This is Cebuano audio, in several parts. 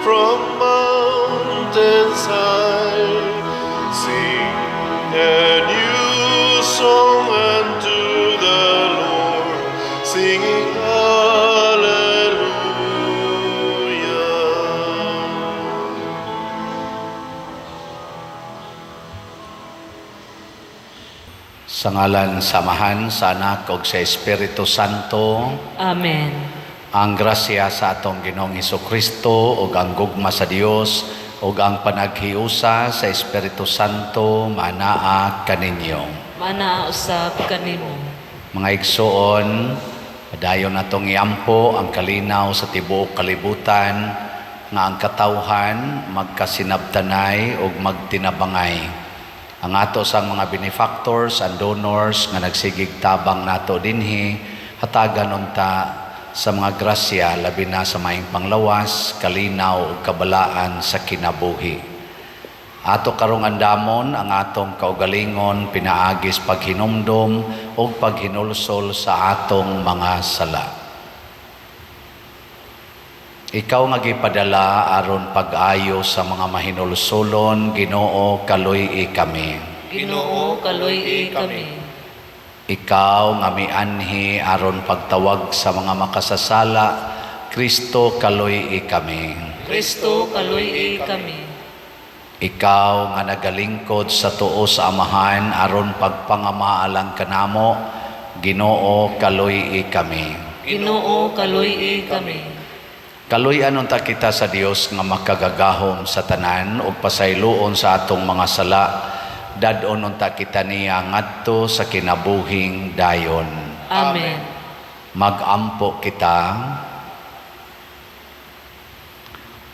from mountains high. Sing a new song unto the Lord, singing Hallelujah. Sa ngalan sa Amahan, sa Anak ug sa Espiritu Santo. Amen. Ang grasya sa atong Ginoong Kristo ug ang gugma sa Dios ug ang panaghiusa sa Espiritu Santo manaa kaninyo. Manaa usab kanimo. Mga igsoon, padayon natong iampo ang kalinaw sa tibuok kalibutan nga ang katawhan magkasinabtanay ug magtinabangay. Ang ato sang mga benefactors and donors nga nagsigig tabang nato dinhi, hatagan unta sa mga grasya, labi na sa maayong panglawas, kalinaw ug kabalaan sa kinabuhi. Ato karong andamon ang atong kaugalingon pinaagis paghinumdom ug paghinulsol sa atong mga sala. Ikaw nga gipadala aron pag-ayo sa mga mahinulsolon, Ginoo, kaluy-i kami. Ginoo, kaluy-i kami. Ikaw nga mianhi aron pagtawag sa mga makasasala, Kristo, kaluy-i kami. Kristo, kaluy-i kami. Ikaw nga nagalingkod sa tuo sa Amahan aron pagpangamaalang kanamo, Ginoo, kaluy-i kami. Ginoo, kaluy-i kami. Kaluy-an unta kita sa Dios nga makagagahom sa tanan ug pasayloon sa atong mga sala. Dad-on unta kita niya ngadto sa kinabuhing dayon. Amen. Magampo kita.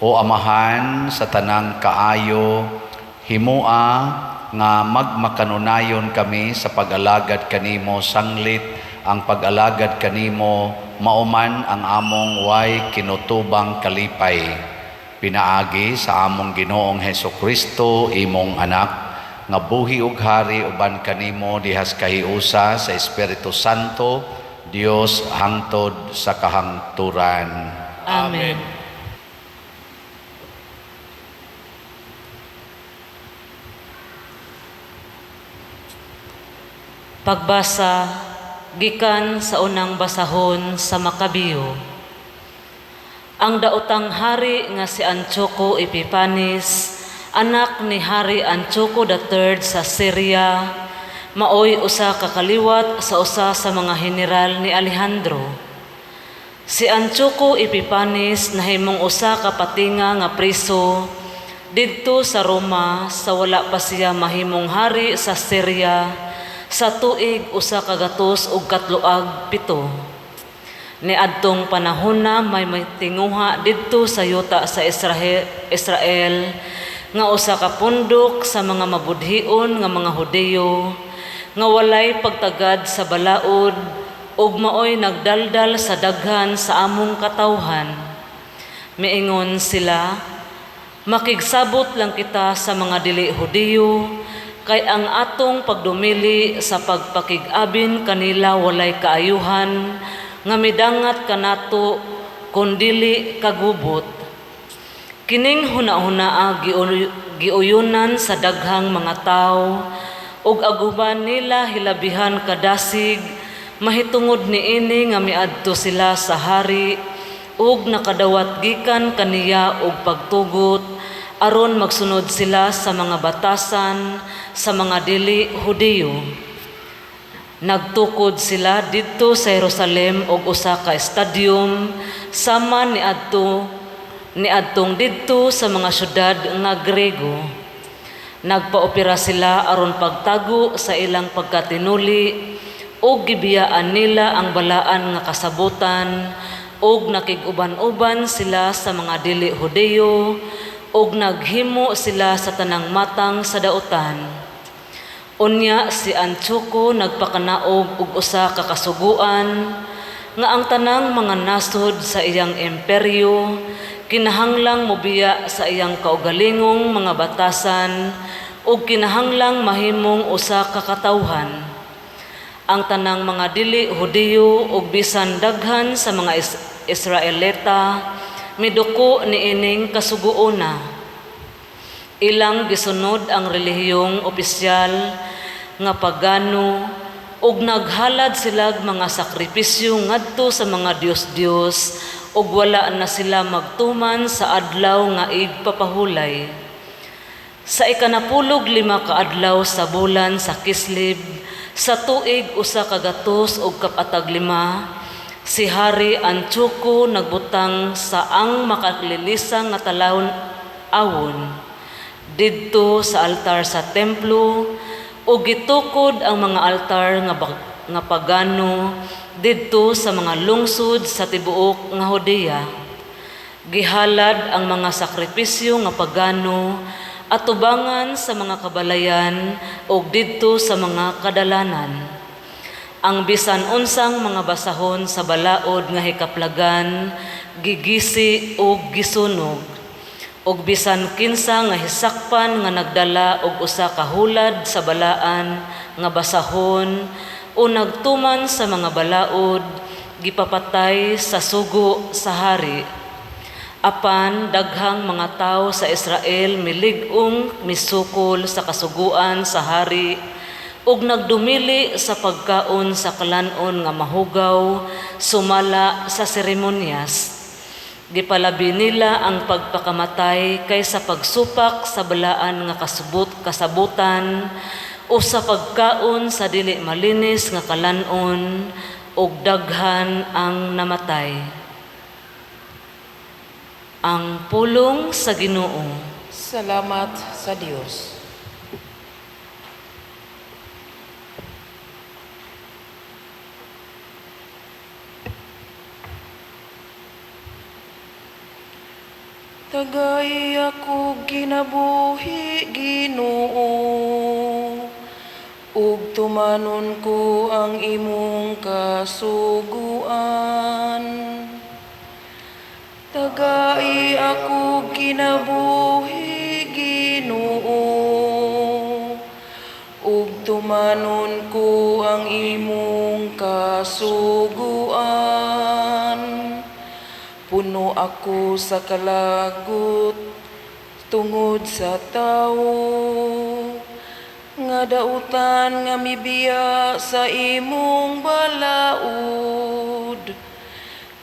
O Amahan sa tanang kaayo, himua nga magmakanunayon kami sa pag-alagad kanimo sanglit ang pag-alagad kanimo mauman ang among way kinutubang kalipay. Pinaagi sa among Ginoong Heso Kristo, imong anak, nga buhi ug hari uban kanimo dihas kahiusa sa Espiritu Santo, Dios hangtod sa kahangturan. Amen. Pagbasa gikan sa unang basahon sa Makabiyo. Ang daotang hari nga si Antioco Epifanes, anak ni Hari Antioco III sa Syria, maoy usa ka kaliwat sa usa sa mga general ni Alejandro. Si Antioco Epifanes nahimong usa ka patinga nga priso didto sa Roma sa wala pa siya mahimong hari sa Syria sa tuig 137. Niadtong panahona may tinguha didto sa yuta sa Israel nga usa ka pundok sa mga mabudhion nga mga Hudiyo nga walay pagtagad sa balaod ug maoy nagdaldal sa daghan sa among katawhan. Miingon sila, makigsabot lang kita sa mga dili Hudiyo kay ang atong pagdumili sa pagpakig-abin kanila walay kaayuhan nga midangat kanato kun dili kagubot. Kining hunahunaa giuyunan sa daghang mga tawo ug aguban nila hilabihan kadasig mahitungod niini nga miadto sila sa hari ug nakadawat gikan kaniya og pagtugot aron magsunod sila sa mga batasan sa mga dili Hudiyo. Nagtukod sila didto sa Jerusalem og usa ka stadium sama niadtong didto sa mga syudad nga Grego. Nagpaopera sila aron pagtago sa ilang pagkatinuli ug gibiyaan nila ang balaan nga kasabutan ug nakig-uban-uban sila sa mga dili Hudiyo ug naghimo sila sa tanang matang sa dautan. Unya si Antioco nagpakanaog og usa ka kasuguan nga ang tanang mga nasod sa iyang imperyo kinahanglang mobiya sa iyang kaugalingong mga batasan ug kinahanglang mahimong usa ka katawhan. Ang tanang mga dili Hudiyo ug bisan daghan sa mga Israelita miduko niining kasuguona. Ilang gisunod ang relihiyong opisyal nga pagano ug naghalad silag mga sakripisyo ngadto sa mga dios-dios ug wala na sila magtuman sa adlaw nga igpapahulay. Sa 15 ka adlaw sa bulan sa Kislib sa tuig 145, si Hari Antioco nagbutang sa ang makalilisang nga talan-awon didto sa altar sa templo ug gitukod ang mga altar nga pagano didto sa mga lungsod sa tibuok nga Judea. Gihalad ang mga sakripisyo nga pagano atubangan sa mga kabalayan ug didto sa mga kadalanan. Ang bisan unsang mga basahon sa balaod nga hikaplagan gigisi ug gisunog, ug bisan kinsa nga hisakpan nga nagdala og usa ka hulad sa balaan nga basahon o nagtuman sa mga balaod gipapatay sa sugo sa hari. Apan daghang mga tawo sa Israel milig-ong misukol sa kasuguan sa hari ug nagdumili sa pagkaon sa kalan-on nga mahugaw sumala sa seremonyas. Gipalabi nila ang pagpakamatay kaysa pagsupak sa balaan nga kasabutan o sa pagkaon sa dili malinis nga kalan-on, ug daghan ang namatay. Ang pulong sa Ginoo. Salamat sa Dios. Tagay ako kinabuhi, Ginoo, ug tumanon ko ang imong kasuguan. Tagay ako kinabuhi, Ginoo, ug tumanon ko ang imong kasuguan. Puno ako sa kalagot tungod sa tawo nga dautan nga mibiya sa imong balaod.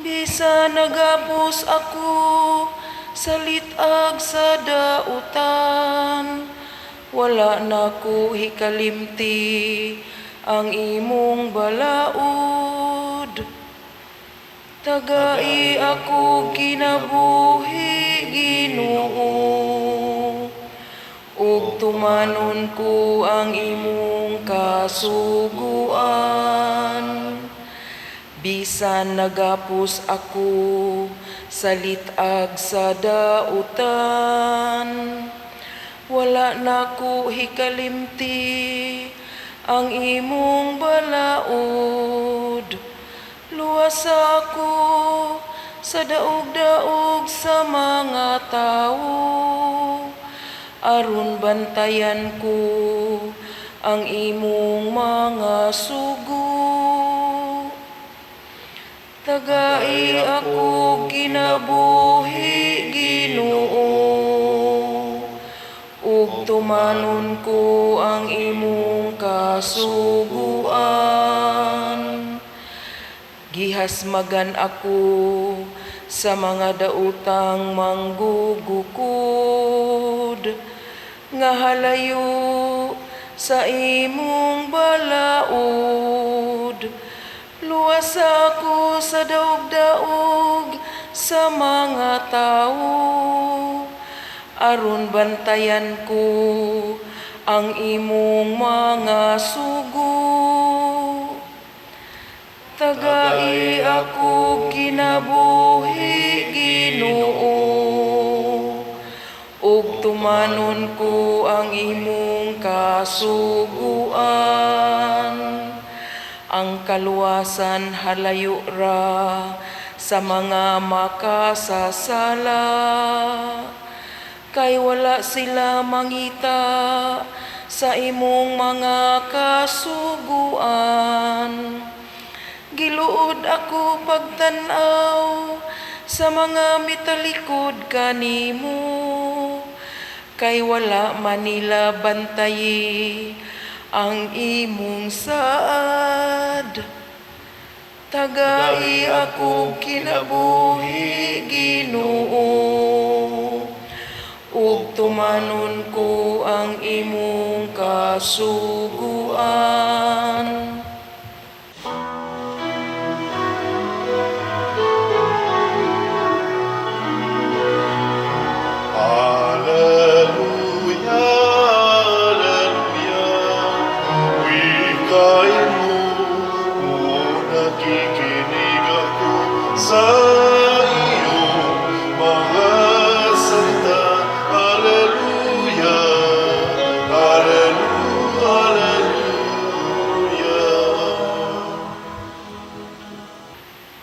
Bisa nagapos ako sa lit-ag sa dautan, wala na ko hikalimti ang imong balaod. Tagai ako kinabuhi, Ginoo, ug tumanon ko ang imong kasuguan. Bisan nagapos ako sa lit-ag sa dautan, wala na ko hikalimti ang imong balaod. Luwas ako sa daog-daog sa mga tao, aron bantayan ko ang imong mga sugo. Tagai ako kinabuhi, Ginoo, ug tumanon ko ang imong kasuguan. Gihasmagan ako sa mga dautang manggugukod nga halayo sa imong balaod. Luwas ako sa daog-daog sa mga tao, aron bantayan ko ang imong mga sugo. Tagai ako kinabuhi, Ginoo, ug tumanon ko ang imong kasuguan. Ang kaluwasan halayo ra sa mga makasasala, kay wala sila mangita sa imong mga kasuguan. Giluod ako pagtan-aw sa mga mitalikod kanimo, kay wala man nila bantayi ang imong saad. Tagai ako kinabuhi, Ginoo, ug tumanon ko ang imong kasuguan. Alleluia, Alleluia. Wikain mo, o nakikinig ako sa iyong mga salita. Alleluia, Alleluia, Alleluia.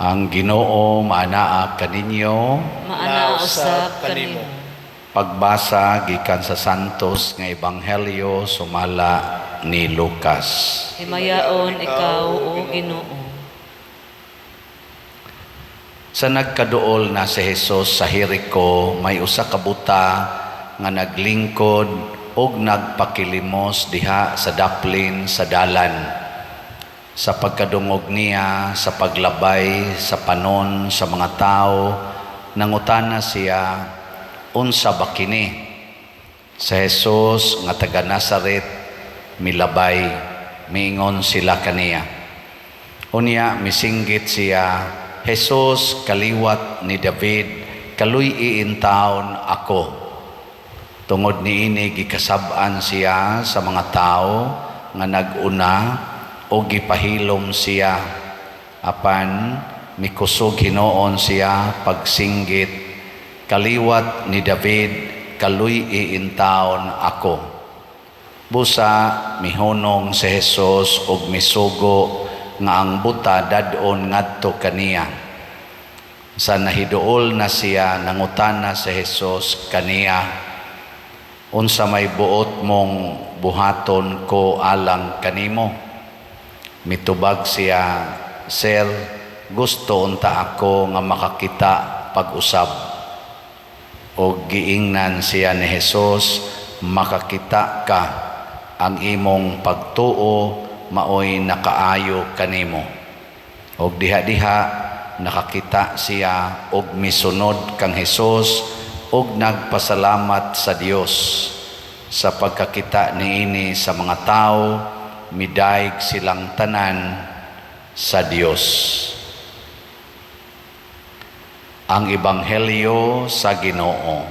Ang Ginoo maanaa kaninyo. Maanaa usab kanimo. Pagbasa gikan sa Santos nga Ebanghelyo sumala ni Lucas. Himayaon ikaw, o Ginoo. Sa nagkaduol na si Jesus sa Jericho, may usa ka buta nga naglingkod og nagpakilimos diha sa daplin sa dalan. Sa pagkadungog niya sa paglabay sa panon sa mga tao, nangutana siya, "Unsa ba kini?" Sa Jesus nga taga Nazaret milabay, miingon sila kaniya. Unya misinggit siya, "Jesus, kaliwat ni David, kaluy-i intawon ako." Tungod niini gikasab-an siya sa mga tao nga nag-una o gipahilom siya. Apan mikusog hinuon siya pagsinggit, "Kaliwat ni David, kaluy-i intawon ako." Busa mihunong si Jesus ug misugo nga ang buta dad-on ngadto kaniya. Sa nahiduol na siya, nangutana si Jesus kaniya, "Unsa may buot mong buhaton ko alang kanimo?" Mitubag siya, "Sir, gusto unta ako nga makakita pag-usab." O giingnan siya ni Jesus, "Makakita ka, ang imong pagtuo maoy nakaayo kanimo." Og diha-diha nakakita siya og misunod kang Hesus og nagpasalamat sa Dios. Sa pagkakita niini sa mga tao, midayeg silang tanan sa Dios. Ang Ebanghelyo sa Ginoo.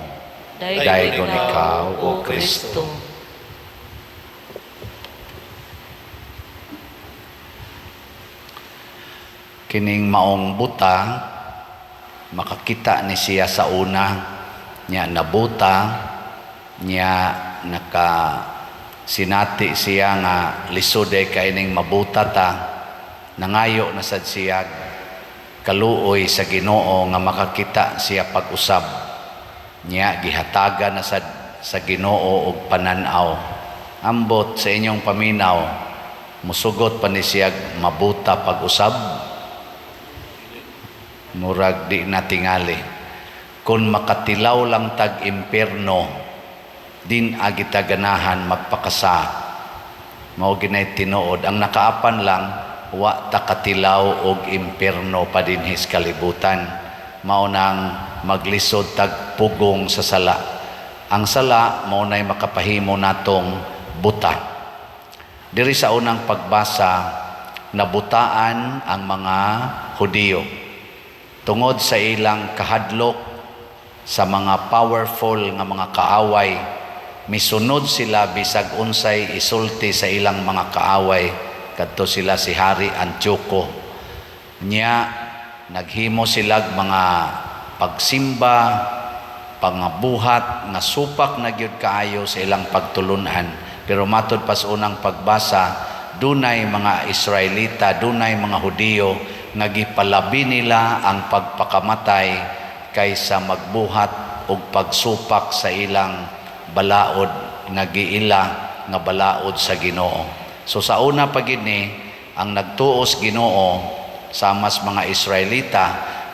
Daygon ikaw, O Kristo. Kining maong buta, makakita ni siya sa una, nya nabuta, nya naka sinati siya nga lisod ay kaining mabuta ta, nangayo na sad siya kaluoy sa Ginoo nga makakita siya pag-usab. Nya gihatagan na sad sa Ginoo og panan-aw. Ambot sa inyong paminaw, musugot pa ni siya mabuta pag-usab? Murag di na tingali. Kung makatilaw lang tag impierno, din agita ganahan magpakasa. Mao ginay tinuod. Ang nakaapan lang, wa ta katilaw og impierno pa dinhis kalibutan. Mao nang maglisod tag pugong sa sala. Ang sala mao nay makapahimo natong buta. Diri sa unang pagbasa, nabutaan ang mga Hudiyo tungod sa ilang kahadlok sa mga powerful nga mga kaaway. Misunod sila bisag unsay isulti sa ilang mga kaaway. Kadto sila si Hari Antioco. Nya naghimo silag mga pagsimba, pangabuhat nga supak na gyud kaayo sa ilang pagtulunan. Pero matod pa sa unang pagbasa, dunay mga Israelita, dunay mga Hudiyo nga gipalabi nila ang pagpakamatay kaysa magbuhat og pagsupak sa ilang balaod nga giila nga balaod sa Ginoo. So sa una pa gid ni, ang nagtuos Ginoo sama sa mga Israelita,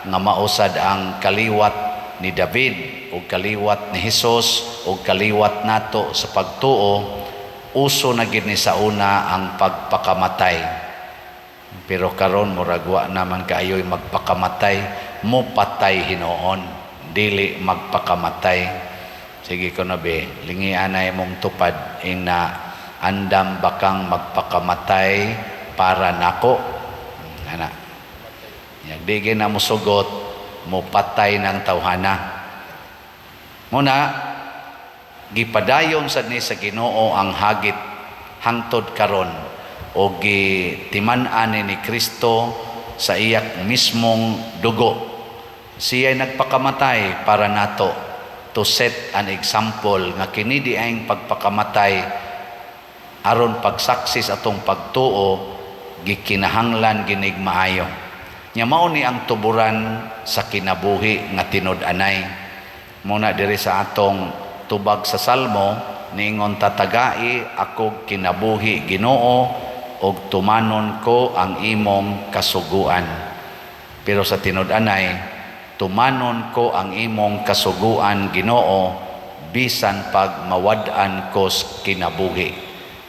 nga mausad ang kaliwat ni David o kaliwat ni Hesus o kaliwat nato sa pagtuo. Uso na gid ni sa una ang pagpakamatay. Pero karon murag wa naman kaayo'y magpakamatay, mo patay hinuon, dili magpakamatay. Sige ko na be, lingian na imong tupad ing na andam bakang magpakamatay para nako. Ana. Yag di na mosugot, mo patay ng tawhana. Muna, gipadayon sad ni sa Ginoo ang hagit hangtod karon o gitiman-an ni Kristo sa iyak mismong dugo. Siya nagpakamatay para nato, to set an example nga kini di ang pagpakamatay aron pagsaksi sa atong pagtuo, gikinahanglan ginig maayo. Nya mao ni ang tuburan sa kinabuhi nga tinud-anay. Muna diri sa atong tubag sa Salmo, niingon, "Tatagai ako kinabuhi, Ginoo, og tumanon ko ang imong kasuguan." Pero sa tinud-anay, tumanon ko ang imong kasuguan, Ginoo, bisan pag mawad-an ko sa kinabuhi.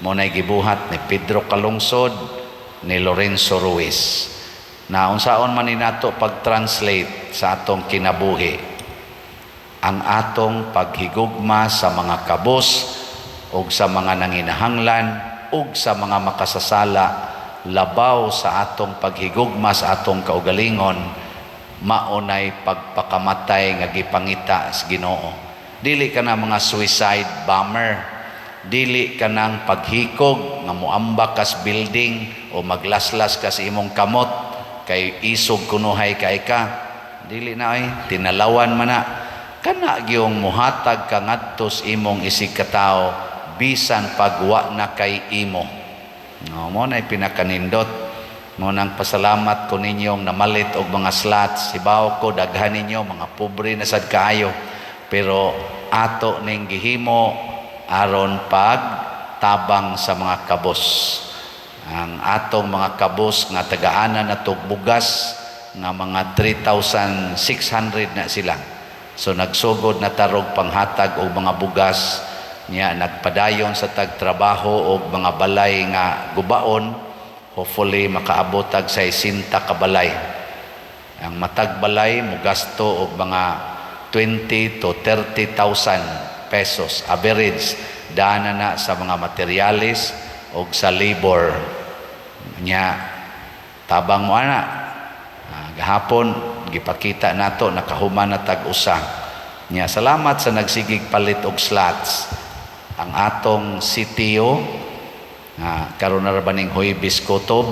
Mo nay gibuhat ni Pedro Calungsod, ni Lorenzo Ruiz. Na unsaon man ni nato pag-translate sa atong kinabuhi? Ang atong paghigugma sa mga kabos ug sa mga nanginahanglan ug sa mga makasasala labaw sa atong paghigugma sa atong kaugalingon, maunay pagpakamatay nga gipangita sa Ginoo. Dili ka na mga suicide bomber, dili ka nang paghikog nga muambak kas building o maglaslas ka sa imong kamot kay isog kunuhay kay ka. Dili na ay tinalawan man na kana gyung muhatag ka ngadto sa imong isig katawo bisan pagwa na kay imo. No, mo na pinakanindot mo nang pasalamat ko ninyong namalit og mga slots. Hibaw ko daghan ninyo mga pobre na sad kaayo, pero ato ning gihimo aron pag tabang sa mga kabos. Ang atong mga kabos nga tagaanan na bugas nga mga 3,600 na sila. So nagsugod na tarog panghatag og mga bugas niya, nagpadayon sa tagtrabaho og mga balay nga gubaon. Hopefully makaabot tag 60 ka balay. Ang matag balay mugasto og mga 20 to 30,000 pesos average, dana na sa mga materyales og sa labor nya. Tabang mo ana. Gahapon gipakita nato, nakahuman na tag usa nya. Salamat sa nagsigig palit og slots. Ang atong CTO nga karon na ra ba ning Huwebes kutob,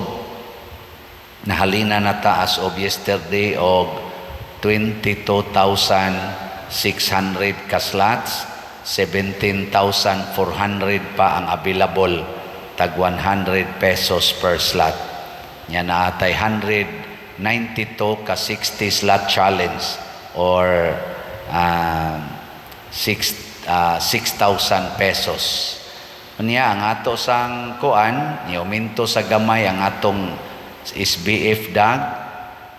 nahalina na ta as of yesterday og 22,600 ka slots. 17,400 pa ang available, tag 100 pesos per slot. Nya naatay 192 ka 60 slot challenge or 6,000 pesos. Unya ang ato sang kuan, niuminto sa gamay ang atong SBF dag,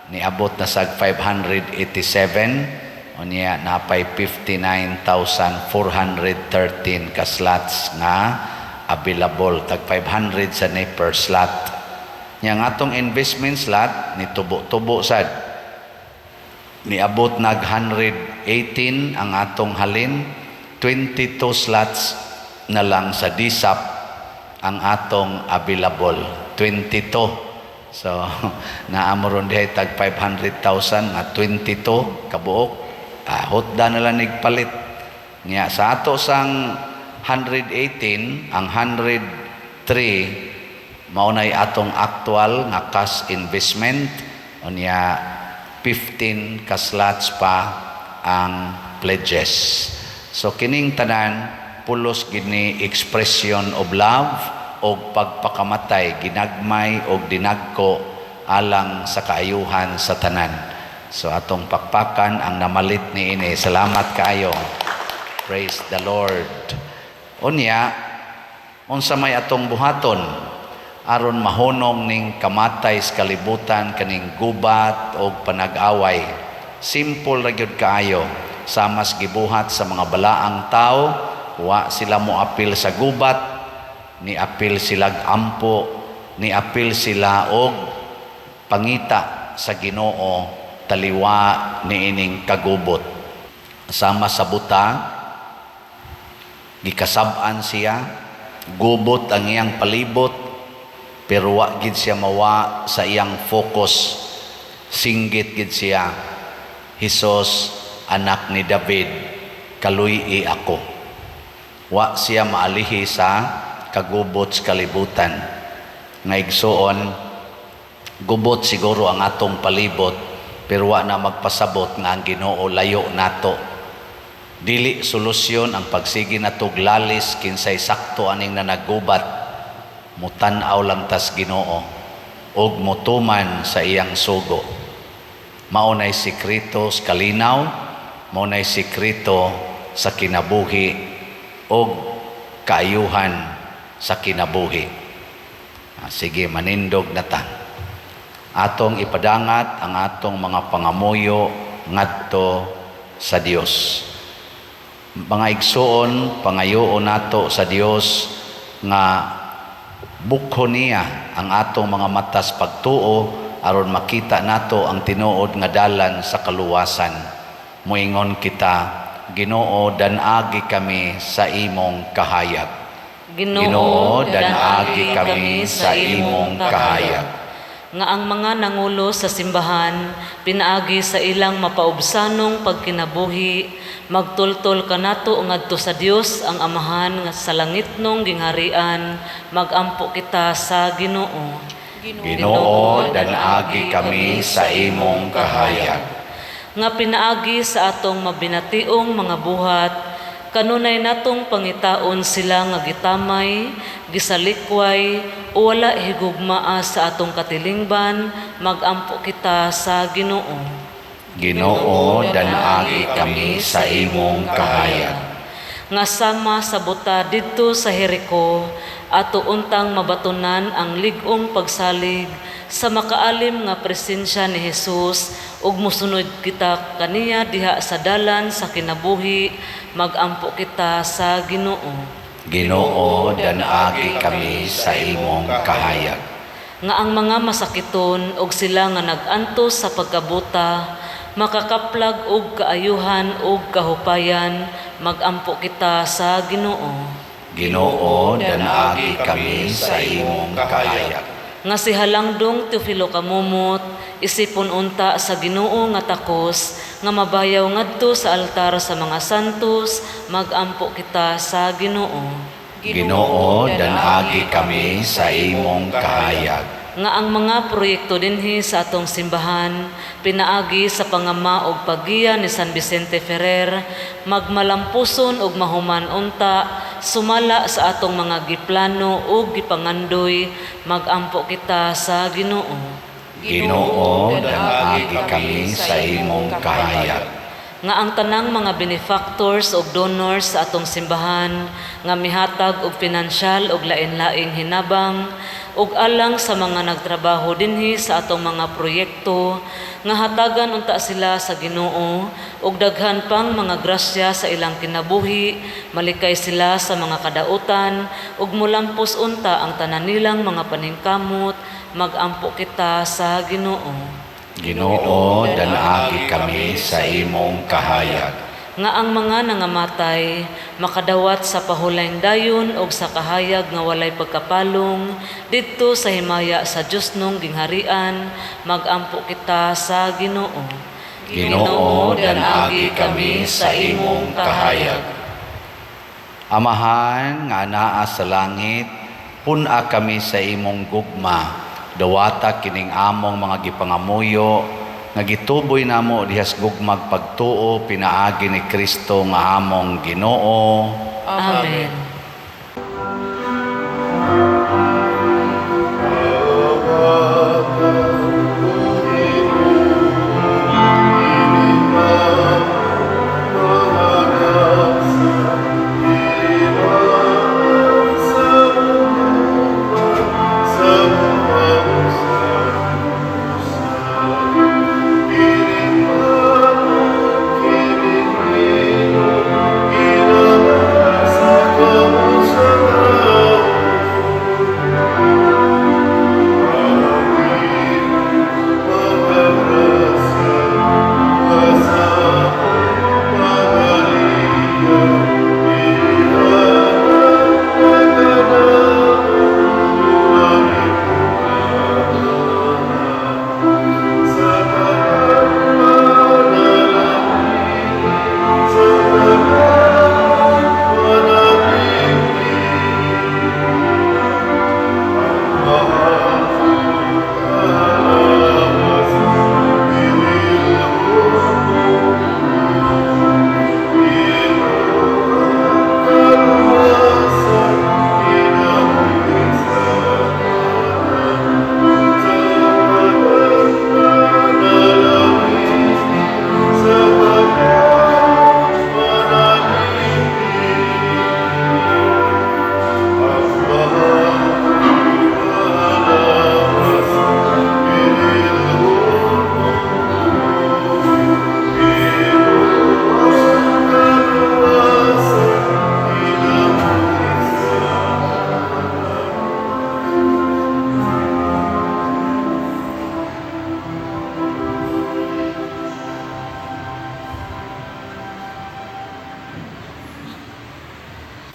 niabot na sa 587. Unya napay 59,413 ka slots nga available, tag 500 sa ni per slot. Nya ang atong investment slot ni tubo-tubo sad, niabot nag 118 ang atong halin. 22 slots na lang sa DSAP ang atong available, 22. So naa mo ron dihay tag 500,000 nga 22 kabuok, hotda na lang nigpalit niya. Sa ato sang 118, ang 103 mao nay atong actual nga cash investment. Unya 15 ka slots pa ang pledges. So kining tanan pulos gini expression of love og pagpakamatay, ginagmay og dinagko alang sa kaayuhan sa tanan. So atong pakpakan ang namalit ni ini. Salamat kaayo. Praise the Lord. Unya, unsa may atong buhaton? Aron mahunong ning kamatay sa kalibutan, kaning gubat o panag-away. Simple ra gyud kaayo. Samas gibuhat sa mga balaang tao, wa sila mo apil sa gubat, ni apil sila ampo, ni apil sila og pangita sa Ginoo taliwa niining kagubot. Sama sa buta, gikasab-an siya, gubot ang iyang palibot, pero wa gid siya mawa sa iyang focus. Singgit gid siya, "Hesus, anak ni David, kaluy-i ako." Wa siya maalihi sa kagubot sa kalibutan. Nga igsuon, gubot siguro ang atong palibot, pero wa na magpasabot nga ang Ginoo layo nato. Dili solusyon ang pagsige natog lalis kinsay sakto aning nanagubat. Mutan-aw lang tas Ginoo ug mutuman sa iyang sugo. Mao nay sikreto sa kalinaw, mao nay sikreto sa kinabuhi ug kaayuhan sa kinabuhi. Ah, sige, manindog na ta. Atong ipadangat ang atong mga pangamuyo ngadto sa Dios. Mga igsuon, pangayoon nato sa Dios nga bukhon niya ang atong mga matas pagtuo aron makita nato ang tinuod nga dalan sa kaluwasan. Moingon kita, Ginoo, dan-agi kami sa imong kahayag. Ginoo, dan-agi kami sa imong kahayag. Nga ang mga nangulo sa simbahan, pinaagi sa ilang mapaubsanong pagkinabuhi, magtultol kanato ngadto sa Dios ang Amahan nga sa langitnong gingharian, magampo kita sa Ginoo. Ginoo, dan-agi kami sa imong kahayag. Nga pinaagi sa atong mabinationg mga buhat, kanunay natong pangitaon sila nga gitamay, gisalikway, o wala higugmaa sa atong katilingban, magampo kita sa Ginoo. Ginoo, dan-agi kami sa imong kahayag. Nga sama sa buta didto sa Jericho, ato untang mabatunan ang lig-ong pagsalig sa makaalim nga presensya ni Jesus ug mosunod kita kaniya diha sa dalan sa kinabuhi, magampo kita sa Ginoo. Ginoo, dan-agi kami sa imong kahayag. Nga ang mga masakiton og sila nga nag-antos sa pagkabuta makakaplag og kaayuhan ug kahupayan, magampo kita sa Ginoo. Ginoo, dan-agi kami sa imong kahayag. Nga si Halangdong Teofilo Camomot isipon unta sa Ginoo nga takos nga mabayaw ngadto sa altar sa mga santos, magampo kita sa Ginoo. Ginoo, dan-agi kami sa imong kahayag. Nga ang mga proyekto dinhi sa atong simbahan, pinaagi sa pangama og paggiya ni San Vicente Ferrer, magmalampuson ug mahuman unta sumala sa atong mga giplano ug gipangandoy, magampo kita sa Ginoo. Ginoo, dan-agi kami sa imong kahayag. Nga ang tanang mga benefactors ug donors sa atong simbahan nga mihatag og pinansyal ug lain-laing hinabang ug alang sa mga nagtrabaho dinhi sa atong mga proyekto, nga hatagan unta sila sa Ginoo og daghan pang mga grasya sa ilang kinabuhi, malikay sila sa mga kadautan ug mulampos unta ang tanan nilang mga paningkamot, magampo kita sa Ginoo. Ginoo, dan-agi kami sa imong kahayag. Nga ang mga nangamatay makadawat sa pahulayng dayon og sa kahayag nga walay pagkapalong didto sa himaya sa Diosnong gingharian, magampo kita sa Ginoo. Ginoo, dan-agi kami sa imong kahayag. Amahan nga anaa sa langit, pun-a kami sa imong gugma. Dawata kining among mga gipangamuyo nga gituboy namo dihas gugmag pagtuo pinaagi ni Kristo nga among Ginoo. Amen. Sa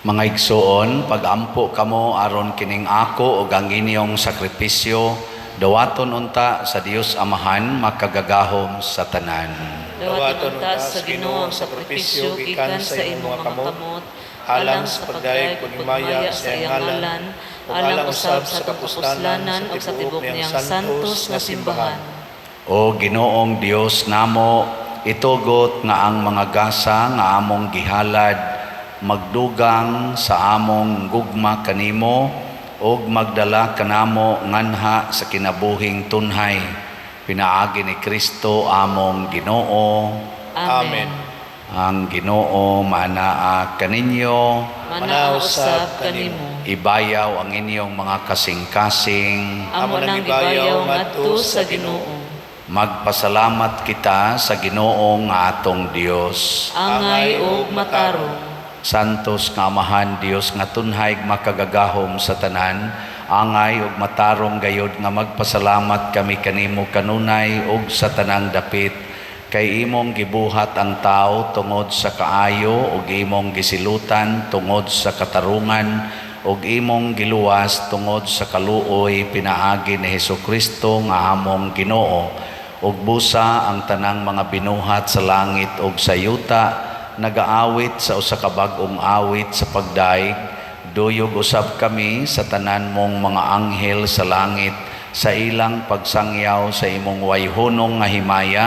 Mga igsoon, pag-ampo kamo aron kining ako ug ang inyong sakripisyo dawaton unta sa Dios Amahan makagagahom sa tanan. Dawaton unta sa Ginoo ang sakripisyo gikan sa imong mga kamot, alang sa pagdayeg ug himaya sa iyang ngalan, alang usab sa atong kapuslanan ug sa tibuok niyang santos nga simbahan. O Ginoong Dios namo, itugot nga ang mga gasa nga among gihalad magdugang sa among gugma kanimo ug magdala kanamo nganha sa kinabuhing tunhay, pinaagi ni Kristo among Ginoo. Amen. Ang Ginoo maanaa kaninyo. Manaa usab kanimo. Ibayaw ang inyong mga kasing-kasing. Amo nang ibayaw ngadto sa Ginoo. Magpasalamat kita sa Ginoo nga atong Dios. Angay ug matarong. Santos nga Amahan, Dios nga tunhay makagagahom sa tanan, angay ug matarong gayod nga magpasalamat kami kanimo kanunay ug sa tanang dapit, kay imong gibuhat ang tao tungod sa kaayo ug imong gisilutan tungod sa katarungan ug imong giluwas tungod sa kaluoy pinaagi ni Hesukristo nga among Ginoo. Ug busa ang tanang mga binuhat sa langit ug sa yuta nagaawit sa usa ka bag-ong awit sa pagdaig. Duyog usab kami sa tanan mong mga anghel sa langit sa ilang pagsangyaw sa imong wayhunong nga himaya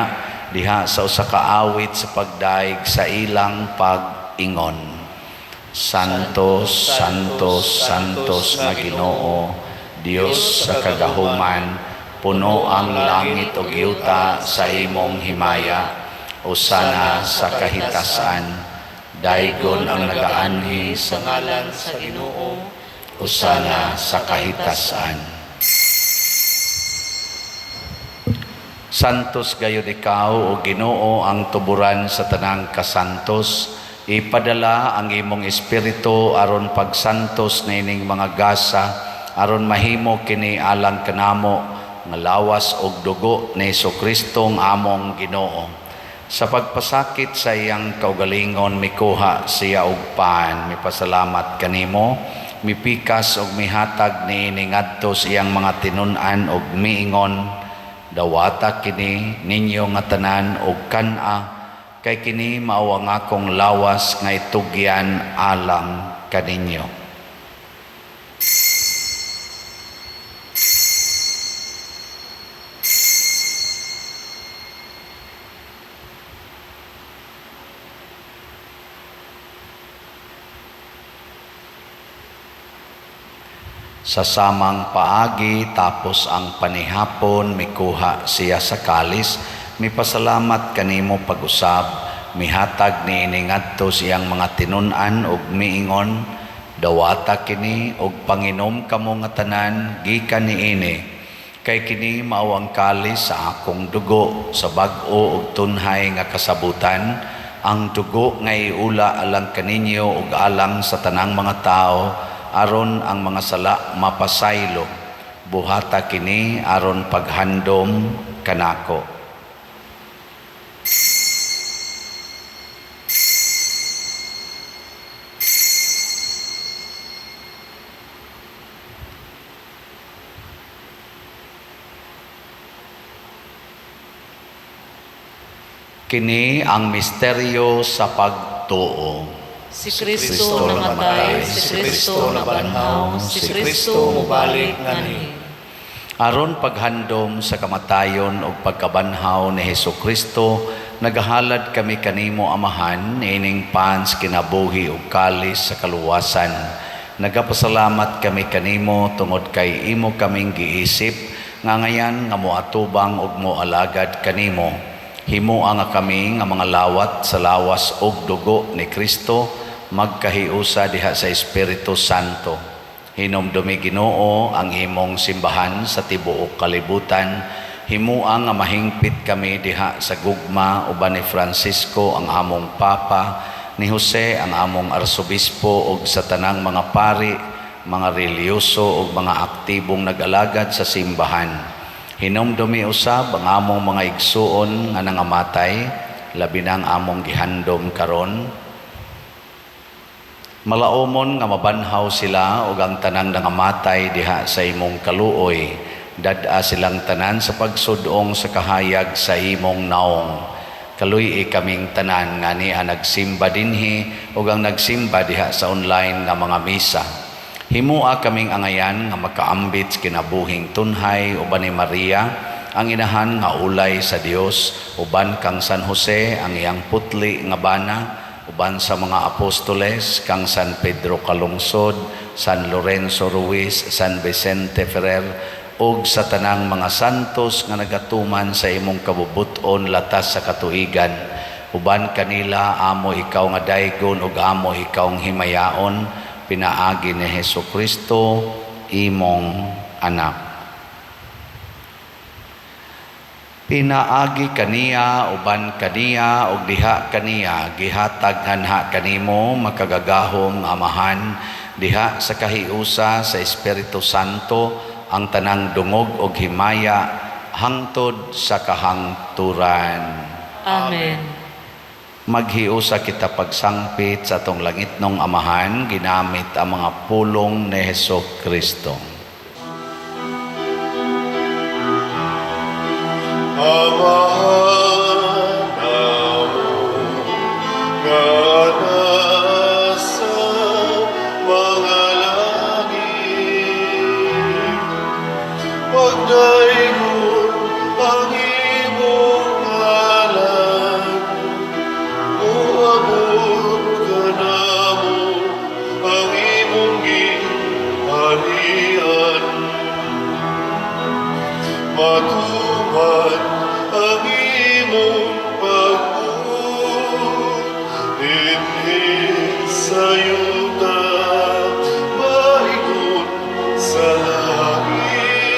diha sa usa ka awit sa pagdaig sa ilang pag-ingon. Santos, Santos, Santos nga Ginoo, Dios sa kagahuman, puno ang langit ug yuta sa imong himaya. Usana sa kahitasan, daygon ang nagaanhi sa ngalan sa Ginoo. Usana sa kahitasan. Santos gayud ikaw, o Ginoo, ang tuburan sa tanang kasantos. Ipadala ang imong espiritu aron pagsantos niining mga gasa, aron mahimo kini alang kanamo nga lawas og dugo ni Hesukristo nga among Ginoo. Sa pagpasakit sa iyang kaugalingon, mikuha siya og pan, mipasalamat kanimo, mipikas og mihatag niini ngadto sa iyang mga tinun-an og miingon, "Dawata kini ninyo nga tanan og kan-a, kay kini mao ang akong lawas nga itugyan alang kaninyo." Sa samang paagi, tapos ang panihapon, mikuha siya sa kalis, mipasalamat kanimo pag-usab, mihatag niini ngadto sa iyang mga tinun-an ug miingon, "Dawata kini ug panginom kamo nga tanan gikan niini, kay kini mao ang kalis sa akong dugo sa bag-o ug tunhay nga kasabutan, ang dugo nga iula alang kaninyo ug alang sa tanang mga tawo aron ang mga sala mapasaylo. Buhata kini aron paghandom kanako." Kini ang misteryo sa pagtuo. Si Kristo namatay, si Kristo nabanhaw, si Kristo mobalik nganhi. Aron paghandom sa kamatayon ug pagkabanhaw ni Hesukristo, nagahalad kami kanimo, Amahan, ining pan sa kinabuhi ug kalis sa kaluwasan. Nagapasalamat kami kanimo tungod kay imo kaming giisip nga ngayan nga moatubang ug moalagad kanimo. Himoa nga kami nga mga lawat sa lawas ug dugo ni Kristo magkahiusa diha sa Espiritu Santo. Hinumdumi, Ginoo, ang imong simbahan sa tibuok kalibutan. Himoa nga mahingpit kami diha sa gugma uban ni Francisco ang among Papa, ni Jose ang among Arsobispo ug sa tanang mga pari, mga relihiyoso ug mga aktibong nag-alagad sa simbahan. Hinumdumi usab ang among mga igsuon nga nangamatay, labi na ang among gihandom karon. Malaumon nga mabanhaw sila ug ang tanang nangamatay diha sa imong kaluoy. Dad-a silang tanan sa pagsudong sa kahayag sa imong naong. Kaluy-i kaming tanan nga ania nagsimba dinhi ug ang nagsimba diha sa online nga mga misa. Himua kaming angayan nga makaambit sa kinabuhing tunhay uban ni Maria, ang inahan nga ulay sa Dios, uban kang San Jose ang iyang putli nga bana, uban sa mga apostoles kang San Pedro Calungsod, San Lorenzo Ruiz, San Vicente Ferrer, ug sa tanang mga santos nga nagatuman sa imong kabubut-on latas sa katuigan. Uban kanila amo ikaw nga daygon ug amo ikaw ang himayaon, pinaagi ni Hesus Kristo, imong anak. Pinaagi kaniya, uban kaniya, ug diha kaniya, gihatag nganha kanimo makagagahom nga Amahan, diha sa kahiusa sa Espiritu Santo, ang tanang dungog ug himaya hangtod sa kahangturan. Amen. Maghiusa kita pagsangpit sa atong langitnong Amahan, ginamit ang mga pulong ni Hesus Kristo. Amahan namo nga nasa mga langit, pagdaygon ang imong ngalan, moabot kanamo ang imong gingharian. Matuman ang imong pagbuot dinhi sa yuta, mahigon sa langit.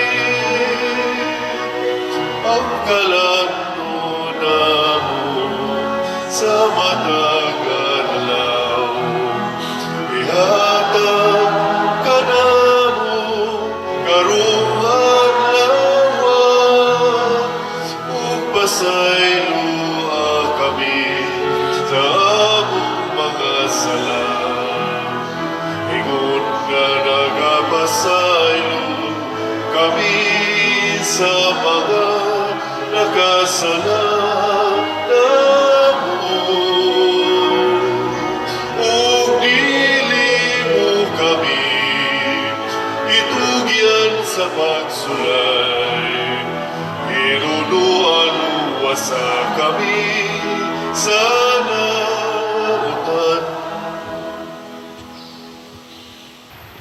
Ang kalan-on namo sa matag adlaw, ihatag kanamo karong adlaw, ug pasayloa kami sa among mga sala, ingon nga nagapasaylo kami sa mga nakasala namo. Ug dili mo kami itugyan sa pagsulay, hinunuan luwasa kami sa nautan.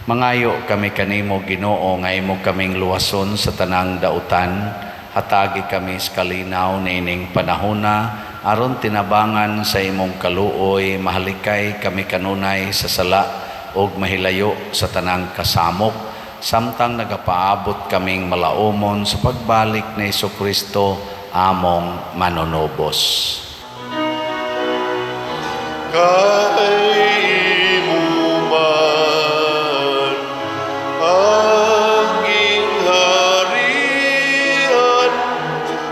Mangayo kami kanimo, Ginoo, nga imo kaming luwason sa tanang dautan. Hatagi kami sa kalinaw niining panahona, aron tinabangan sa imong kaluoy, mahalikay kami kanunay sa sala ug mahilayo sa tanang kasamok, samtang nagapaabot kaming malaumon sa pagbalik ni Hesukristo among manunubos. Kay imo man ang gingharian,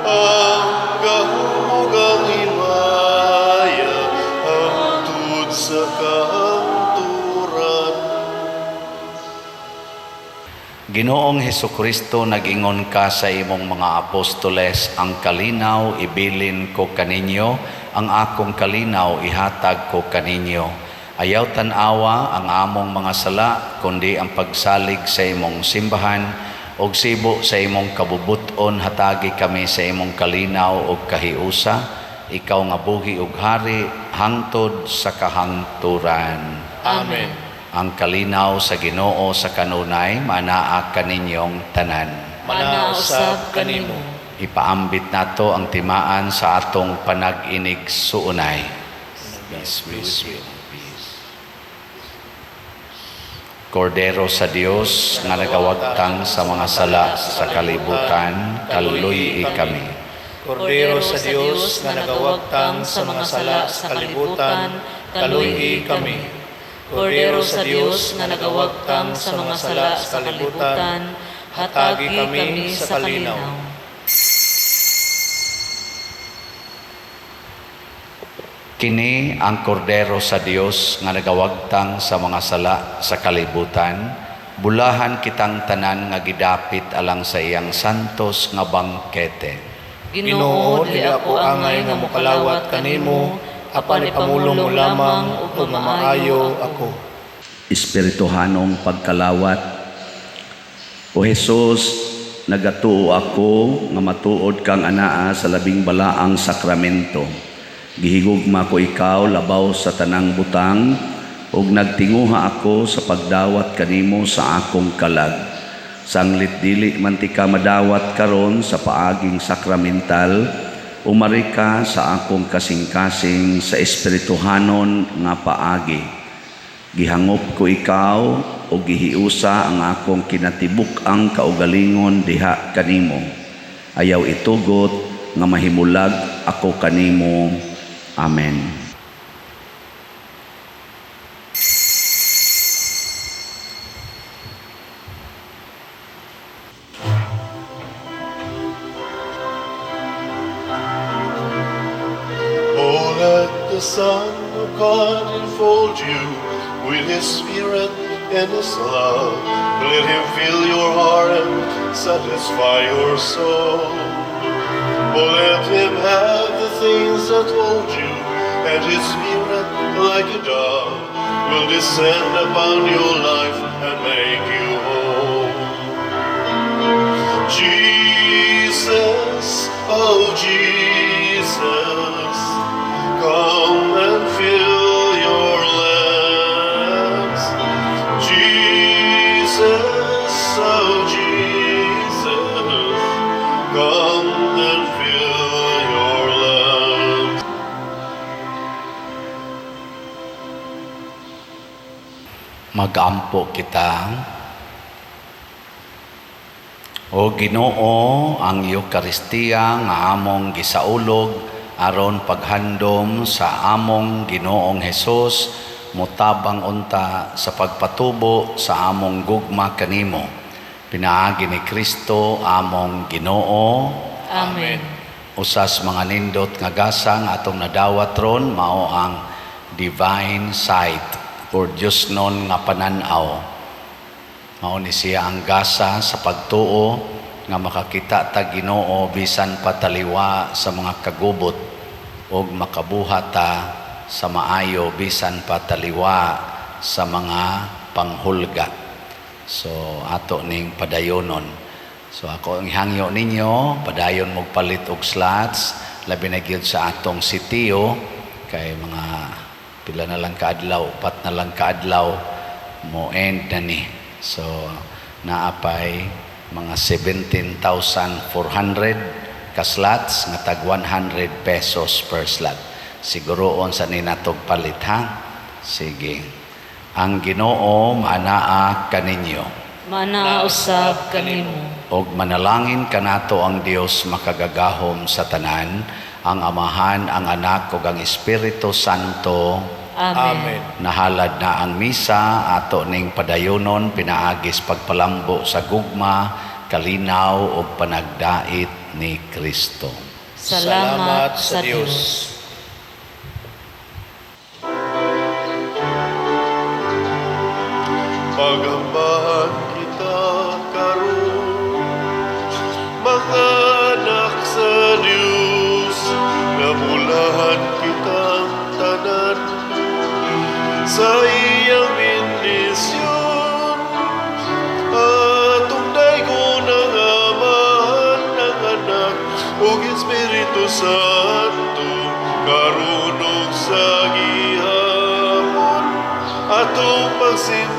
ang gahom ug ang himaya, hangtod sa kahangturan. Ginoong Hesukristo, nag-ingon ka sa imong mga apostoles, "Ang kalinaw ibilin ko kaninyo, ang akong kalinaw ihatag ko kaninyo." Ayaw tan-awa ang among mga sala, kundi ang pagsalig sa imong simbahan, og sibo sa imong kabubut-on hatagi kami sa imong kalinaw og kahiusa, ikaw nga buhi ug hari hangtod sa kahangturan. Amen. Ang kalinaw sa Ginoo sa kanunay manaa kaninyong tanan. Manaa usab kanimo. Ipaambit nato ang timaan sa atong panag-inig suunay. Peace be with you. Peace. Kordero sa Dios nga nagawagtang sa mga sala sa kalibutan, kaluy-i kami. Kordero sa Dios nga nagawagtang sa mga sala sa kalibutan, kaluy-i kami. Kordero sa Dios nga nagawagtang sa mga sala sa kalibutan, hatagi kami sa kalinaw. Kini ang kordero sa Dios nga nagawagtang sa mga sala sa kalibutan. Bulahan kitang tanan nga gidapit alang sa iyang santos nga bangkete. Ginoo, dili ako angay nga mokalawat kanimo, apan ipamulong mo lamang ug mamaayo ako. Espirituhanong pagkalawat. O Hesus, nagatuo ako nga matuod kang anaa sa labing balaang sakramento. Gihigugma ko ikaw labaw sa tanang butang ug nagtinguha ako sa pagdawat kanimo sa akong kalag. Sanglit dili man tika madawat karon sa paaging sakramental, umari ka sa akong kasing-kasing sa espirituhanon nga paagi. Gihangop ko ikaw o gihiusa ang akong kinatibuk-ang kaugalingon diha kanimo. Ayaw itugot nga mahimulag ako kanimo. Amen. Oh, let the Son of God enfold you with His Spirit and His love. Let Him fill your heart and satisfy your soul. Oh, let Him have the things that hold you, and His Spirit, like a dove, will descend upon your life and make you whole. Jesus, oh Jesus, come and fill your lamps. Jesus, oh Jesus, come and fill your lamps. Magampo kita. O Ginoo, ang Eukaristiya nga among gisaulog aron paghandom sa among Ginoong Hesus motabang unta sa pagpatubo sa among gugma kanimo. Pinaagi ni Kristo among Ginoo. Amen. Usas mga nindot nga gasa nga atong nadawat ron mao ang divine sight or Diosnon nga panan-aw. Mao ni siya ang gasa sa pagtuo nga makakita ta Ginoo bisan pataliwa sa mga kagubot ug makabuhat ta sa maayo bisan pataliwa sa mga panghulga. So ato ning padayonon. So ako ang hangyo ninyo, padayon mo palit og slots, labi na gyud sa atong sitio kay mga pila na lang kaadlaw, upat na lang kaadlaw mo end na ni. So naapay mga 17,400 ka slots nga tag 100 pesos per slot. Siguroon sa ninatog palit, ha. Sige. Ang Ginoo maanaa kaninyo. Maanaa usab kanimo. Og manalangin kanato ang Dios makagagahom sa tanan, ang Amahan, ang Anak ug ang Espiritu Santo. Amen. Amen. Nahalad na ang misa, ato ning padayonon pinaagis pagpalambo sa gugma, kalinaw ug panagdait ni Kristo. Salamat sa Dios. Pagambahan kita karon, mga anak sa Dios, nabulahan kitang tanan sa iyang bendisyon. Atong daygon ang Amahan, ang Anak ug Espiritu Santo, karon ug sa gihapon atong pagsimba.